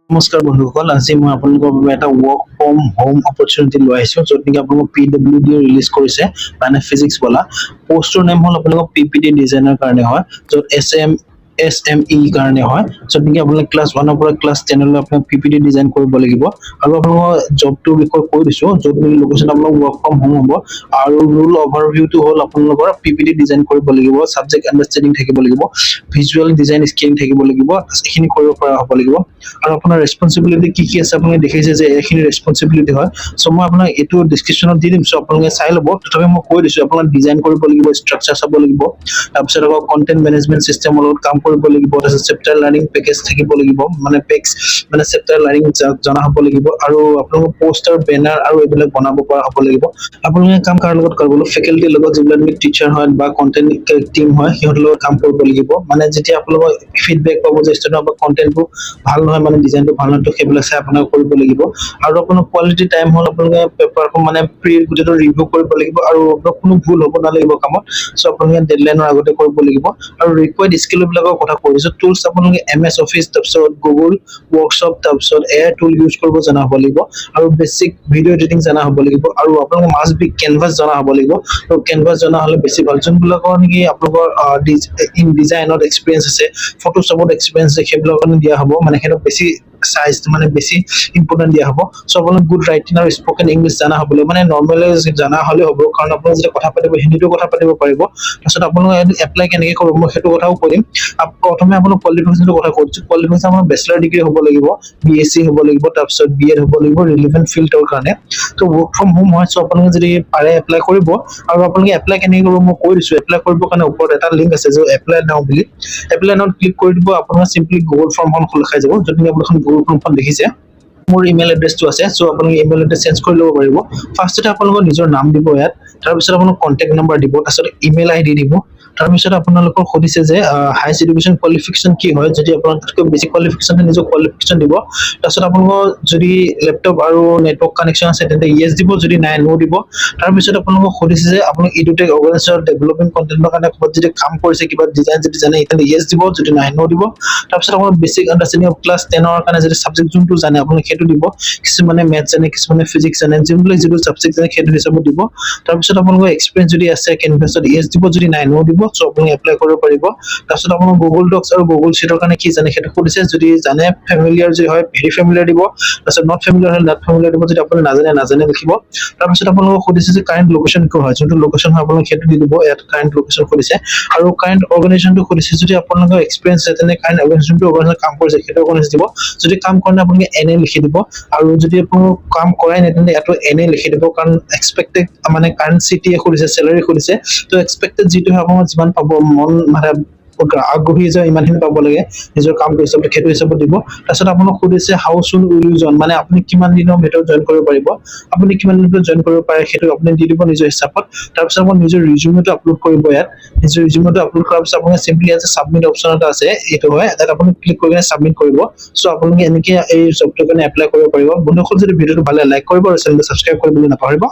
নমস্কাৰ বন্ধুসকল, আজি মই আপোনালোকৰ বাবে এটা ৱৰ্ক ফ্ৰম হোম অপৰচুনিটি লৈ আহিছো, য'ত নেকি আপোনালোকক পিডব্লিউডি ৰিলিজ কৰিছে, মানে ফিজিক্স ৱালা। পষ্টৰ নেম হ'ল আপোনালোকৰ পিপিটি ডিজাইনাৰ কাৰণে হয়, য'ত এছ এম ই কাৰণে হয়, য'ত নেকি আপোনালোকে ক্লাছ 1ৰ পৰা ক্লাছ 10লৈ আপোনাক পিপিটি ডিজাইন কৰিব লাগিব। আৰু আপোনালোকৰ জবটোৰ বিষয়ে কৈ দিছো, য'ত নেকি লোকেশ্যন আপোনালোক ৱৰ্ক ফ্ৰম হোম হ'ব আৰু ৰোল অভাৰভিউটো হ'ল আপোনালোকৰ পিপিটি ডিজাইন কৰিব লাগিব, ছাবজেক্ট আণ্ডাৰষ্টেণ্ডিং থাকিব লাগিব, ভিজুৱেল ডিজাইন স্কিল থাকিব লাগিব, এইখিনি কৰিব পৰা হ'ব লাগিব। আৰু আপোনাৰ ৰেচপনচিবিলিটি কি কি আছে, আপুনি দেখিছে যে এইখিনি ৰেচপনচিবিলিটি হয়। চ' মই আপোনাক এইটো ডিছক্ৰিপশ্যনত দি দিম, চ' আপোনালোকে চাই ল'ব। তথাপি মই কৈ দিছো, আপোনাক ডিজাইন কৰিব লাগিব, ষ্ট্ৰাকচাৰ চাব লাগিব, তাৰপিছত আকৌ কণ্টেণ্ট মেনেজমেণ্ট চিষ্টেমৰ লগত কাম কৰিব লাগিব, তাৰপিছত চেপ্টাৰ লাৰ্ণিং পেকেজ থাকিব লাগিব, মানে পেক্স মানে চেপ্টাৰ লাৰ্ণিং জনা হ'ব লাগিব আৰু আপোনালোকৰ পোষ্টাৰ, বেনাৰ আৰু এইবিলাক বনাব পৰা হ'ব লাগিব। আপোনালোকে কাম কাৰ লগত কৰিব লাগিব? ফেকাল্টিৰ লগত, যিবিলাক নেকি টিচাৰ হয় বা কণ্টেণ্ট টিম হয়, সিহঁতৰ লগত কাম কৰিব লাগিব। মানে যেতিয়া আপোনালোকৰ ফিডবেক পাব যে ষ্টুডেণ্টৰ বা কণ্টেণ্টটো ভাল নহয়, মানে ডিজাইনটো ভাল নহয়, তো সেইবিলাক চাই আপোনালোকে কৰিব লাগিব। আৰু আপোনাৰ কোৱালিটি টাইম হ'ল আপোনালোকে পেপাৰখন মানে প্ৰি গোটেইটো ৰিভিউ কৰিব লাগিব আৰু আপোনাৰ কোনো ভুল হ'ব নালাগিব কামত। চ' আপোনালোকে ডেডলাইনৰ আগতে কৰিব লাগিব। আৰু ৰিকুৱাৰ্ড স্কিলবিলাকৰ কথা কৈ দিছো। টুলছ আপোনালোকে এমএছ অফিচ, তাৰপিছত গুগল ৱৰ্কশ্বপ, তাৰপিছত এআই টুল ইউজ কৰিব জনা হ'ব লাগিব আৰু বেছিক ভিডিঅ' এডিটিং জনা হ'ব লাগিব আৰু আপোনালোকে মাষ্ট বি কেনভাছ জনা হ'ব লাগিব। আৰু কেনভাছ জনা হ'লে বেছি ভাল। যোনবিলাকৰ নেকি আপোনালোকৰ ইন ডিজাইনত এক্সপিৰিয়েঞ্চ আছে, ফটোশ্বপত এক্সপিৰিয়েঞ্চ আছে, সেইবিলাকৰ কাৰণে দিয়া হ'ব, মানে সিহঁতক বেছি চাইজ, মানে বেছি ইম্পৰ্টেণ্ট দিয়া হ'ব। চ' আপোনালোক গুড ৰাইটিং আৰু স্পকেন ইংলিছ জানা হ'ব লাগিব, মানে নৰ্মেলি জানা হ'লেও হ'ব, কাৰণ আপোনালোকে যেতিয়া কথা পাতিব, হিন্দীতো কথা পাতিব পাৰিব। তাৰপিছত আপোনালোকে এইটো এপ্লাই কেনেকৈ কৰিব, মই সেইটো কথাও কৈ দিম। প্ৰথমে আপোনাক কোৱালিফিকেশ্যনটোৰ কথা কৈ দিছোঁ। কোৱালিফিকেশ্যন আপোনাৰ বেচেলাৰ ডিগ্ৰী হ'ব লাগিব, বিএছচি হ'ব লাগিব, তাৰপিছত বি এড হ'ব লাগিব ৰিলিভেণ্ট ফিল্ডৰ কাৰণে। তো ৱৰ্ক ফ্ৰম হোম হয়, চ' আপোনালোকে যদি পাৰে এপ্লাই কৰিব। আৰু আপোনালোকে এপ্লাই কেনেকৈ কৰিব, মই কৈ দিছোঁ। এপ্লাই কৰিবৰ কাৰণে ওপৰত এটা লিংক আছে যে এপ্লাই নাও বুলি। এপ্লাই নাওত ক্লিক কৰি দিব, আপোনাৰ চিম্পলি গুগল ফৰ্মখন খোল খাই যাব, য'ত নেকি আপোনালোকে গুগল ফৰ্মখন দেখিছে। মোৰ ইমেইল এড্ৰেছটো আছে, চ' আপোনালোকে ইমেইল এড্ৰেছ চেঞ্জ কৰি ল'ব পাৰিব। ফাৰ্ষ্টতে আপোনালোকৰ নিজৰ নাম দিব ইয়াত, তাৰপিছত আপোনালোক কণ্টেক্ট নাম্বাৰ দিব, তাৰপিছত ইমেইল আই ডি দিব। তাৰপিছত আপোনালোকৰ সুধিছে যে হাইষ্ট এডুকেশ্যন কোৱালিফিকেশ্যন কি হয়। যদি আপোনালোক তাতকৈ বেছি কোৱালিফিকেশ্যন, নিজৰ কোৱালিফিকেশ্যন দিব। তাৰপিছত আপোনালোকৰ যদি লেপটপ আৰু নেটৱৰ্ক কানেকশ্যন আছে, তেন্তে য়েছ দিব, যদি নাই, নো দিব। তাৰপিছত আপোনালোকক সুধিছে যে আপোনালোক ইডুটেক অৰ্গেনাইজেশ্যন ডেভেলপিং কণ্টেণ্টৰ কাৰণে ক'ৰবাত যদি কাম কৰিছে, কিবা ডিজাইন যদি জানে, তেন্তে য়েছ দিব, যদি নাই, নো দিব। তাৰপিছত আপোনাৰ বেছিক আণ্ডাৰষ্টেণ্ডিং অফ ক্লাছ 10ৰ কাৰণে যদি ছাবজেক্ট যোনটো জানে, আপুনি সেইটো দিব। কিছুমানে মেথছ জানে, কিছুমানে ফিজিক্স জানে, যোনবিলাক যিটো ছাবজেক্ট জানে, সেইটো হিচাপত দিব। তাৰপিছত আপোনালোকৰ এক্সপিৰিয়েঞ্চ যদি আছে কেনভাছত, য়েছ দিব, যদি নাই, নো দিব। চ' আপুনি এপ্লাই কৰিব পাৰিব। তাৰপিছত আপোনাৰ গুগল ডক্স আৰু গুগল শ্বীটৰ কাৰণে কি জানে, সেইটো সুধিছে। যদি জানে, ফেমিলিয়াৰ যদি হয়, ভেৰি ফেমিলিয়াৰ দিব। তাৰপিছত not familiar হ'লে not familiar দিব। যদি আপুনি নাজানে, নাজানে লিখিব। তাৰপিছত আপোনালোকক সুধিছে যে কাৰেণ্ট লোকেশ্যন ক'ৰ হয়। যোনটো লোকেশ্যন হয়, আপোনালোকে সেইটো দি দিব। ইয়াত কাৰেণ্ট লোকেশ্যন সুধিছে আৰু কাৰেণ্ট অৰ্গেনাইজেশ্যনটো সুধিছে। যদি আপোনালোকৰ এক্সপিৰিয়েঞ্চ আছে, তেনে কাৰেণ্ট যোনটো অৰ্গেনাইজেশ্যন কাম কৰিছে, সেইটো অৰ্গেনাইজেশ্যন দিব। যদি কাম কৰে নাই, আপোনালোকে এন এ লিখি দিব আৰু যদি আপোনালোক কাম কৰাই নাই, তেন্তে ইয়াতো এন এ লিখি দিব। কাৰণ এক্সপেক্টেড মানে কাৰেণ্ট চিটিয়ে সুধিছে, চেলাৰী সুধিছে, তো এক্সপেক্টেড যিটো হয়, আপোনালোক যিমান পাব মন, মানে আগ্ৰহী যে ইমানখিনি পাব লাগে নিজৰ কামটো হিচাপত, সেইটো হিচাপত দিব। তাৰপিছত আপোনাক সুধিছে, "How soon will you join?" মানে আপুনি কিমান দিনৰ ভিতৰত জইন কৰিব পাৰিব। আপুনি কিমান দিনৰ ভিতৰত জইন কৰিব পাৰে, সেইটো আপুনি দি দিব নিজৰ হিচাপত। তাৰপিছত আপুনি নিজৰ ৰিজিউমেটো আপলোড কৰিব ইয়াত। নিজৰ ৰিজিউমেটো আপলোড কৰাৰ পিছত আপুনি চিম্পলি ইয়াত ছাবমিট অপশ্যন এটা আছে, এইটো হয়, তাত আপুনি ক্লিক কৰি কিনে ছাবমিট কৰিব। চ' আপোনালোকে এনেকে এই জবটোৰ কাৰণে এপ্লাই কৰিব পাৰিব। বন্ধুসকল, যদি ভিডিঅ'টো ভালে, লাইক কৰিব আৰু চেনেলটো ছাবস্ক্ৰাইব কৰিবলৈ নাপাহৰিব।